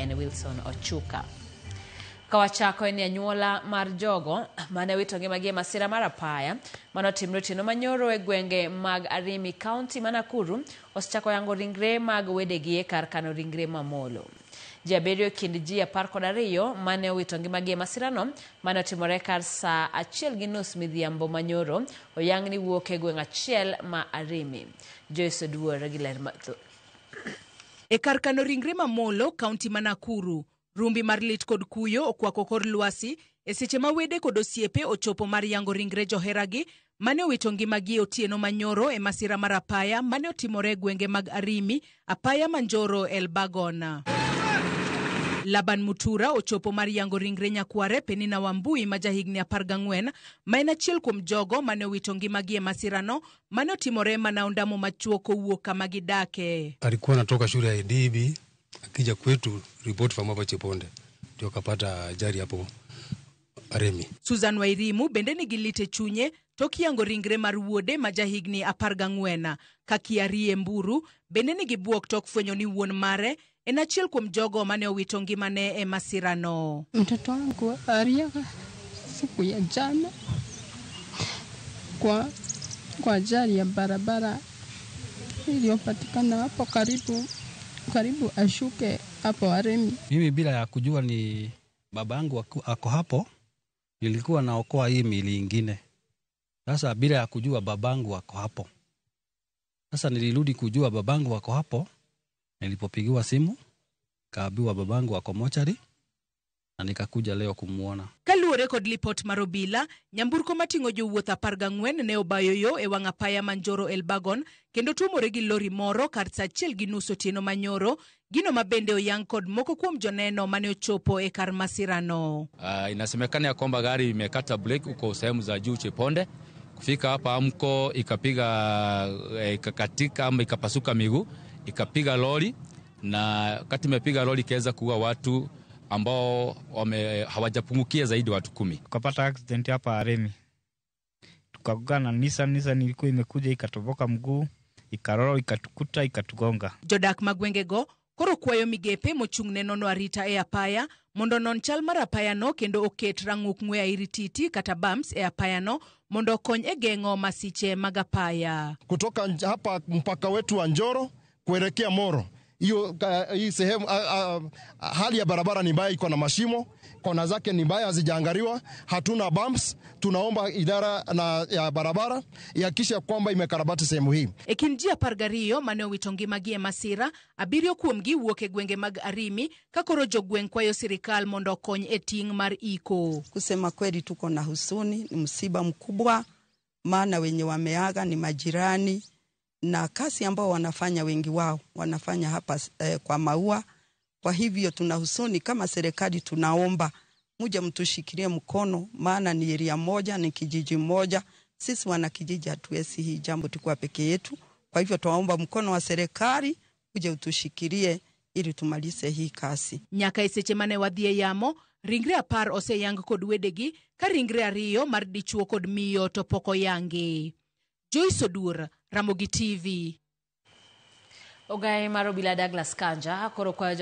En Wilson Ochuka. Kawachako en anyuola mar jogo mane wito ngimagi e masira mar apaya mane otimre otieno manyoro e gwenge mag Arimi, kaunti ma Nakuru, osechako yango ringre mag wedegi e kar kano ringre mamolo. Ji 7 e kind ji 12 mane owito ngimagi e masirano mane otimore kar saa 1:30 midhiambo manyoro oyang ni wuok e gweng' achiel ma Arimi. Joyce Oduor gi ler mathoth. E kar kano ringre mamolo, kaunti ma Nakuru, rumbi mar lit kod kuyo okwako kor lwasi e seche ma wede kod osiepe ochopo mar yango ringre joheragi mane owito ngimagi e otieno manyoro e masira mar apaya mane otimore e gwenge mag Arimi, apaya Manjoro, Elbagon. Laban Mutura ochopo mar yango ringre nyakware Penina Wambui ma jahigni 14, ma en achiel kuom jogo mane owito ngimagi e masirano mane otimore mana ondamo machuok kowuok kama gidake. Alikuwa anatoka shule ya IDB akija kwetu report from hapa Cheponde, ndio akapata ajali hapo Aremi. Susan Wairimu bende nigi lit e chunye tok yango ringre mar wuode ma jahigni 14. Kakiarie Mburu bende nigi buok tok fwenyo ni wuon mare en achiel kuom jogo mane owito ngimane e masirano. Mtoto wangu aliaga siku ya jana kwa ajali ya barabara iliyopatikana hapo karibu ashuke hapo Aremi. Mimi bila ya kujua ni babangu ako hapo, nilikuwa naokoa hii miili ingine. Sasa bila ya kujua babangu ako hapo. Sasa nilirudi kujua babangu ako hapo, nilipopigiwa simu, kaambiwa babangu ako mochari, na nikakuja leo kumuona. Kaluwore kod lipot mar obila, nyamburko mating'o jowuoth 14 ne obayo yo e wang' apaya Manjoro Elbagon kendo tuomore gi lori moro kar saa 1:30 otieno manyoro, gino ma bende oyang kod moko kuom joneno mane ochopo e kar masirano. Inasemekana ya kwamba gari imekata breki huko sehemu za juu Cheponde, kufika hapa Amko ikapiga, ikakatika ama ikapasuka miguu, ikapiga lori, na wakati imepiga lori ikaweza kuua watu ambao hawajapungukia zaidi watu 10. Tukapata accident hapa Aremi. Tukagongana na Nissan, Nissan ilikuwa imekuja ikatoboka mguu, ikaroro, ikatukuta, ikatugonga. Jodak magwengego koro kwayo migepe mochung' ne nono arita e apaya mondo onon chal mar apayano kendo oket rang'uk ng'we airititi kata bumps e apayano mondo okony e geng'o masiche mag apaya. Kutoka hapa mpaka wetu wa Njoro kuelekea Moro, hiyo hii sehemu, hali ya barabara ni mbaya, iko na mashimo, kona zake ni mbaya, hazijaangaliwa, hatuna bumps. Tunaomba idara na ya barabara ihakikishe kwamba imekarabati sehemu hii. E kind ji 12 mane owito ngimagi e masira, 7 kuomgi wuok e gwenge mag Arimi, ka koro jogweng' kwayo sirikal mondo okony e ting' mar iko. Kusema kweli tuko na husuni, ni msiba mkubwa, maana wenye wameaga ni majirani na kazi ambao wanafanya wengi wao wanafanya hapa kwa maua. Kwa hivyo tuna husuni kama serikali, tunaomba muje mtushikilie mkono, maana ni area moja, ni kijiji moja. Sisi wana kijiji hatuwezi hii jambo tukiwa peke yetu. Kwa hivyo tunaomba mkono wa serikali uje utushikilie ili tumalize hii kazi. Nyaka e seche mane wadhi e yamo, ringre 10 oseyang kod wedegi, ka ringre 2 mar dichuo kod miyo to pok oyangi. Joyce Oduor, Ramogi TV. Ogaye mar obila Douglas Kanja koro kwayo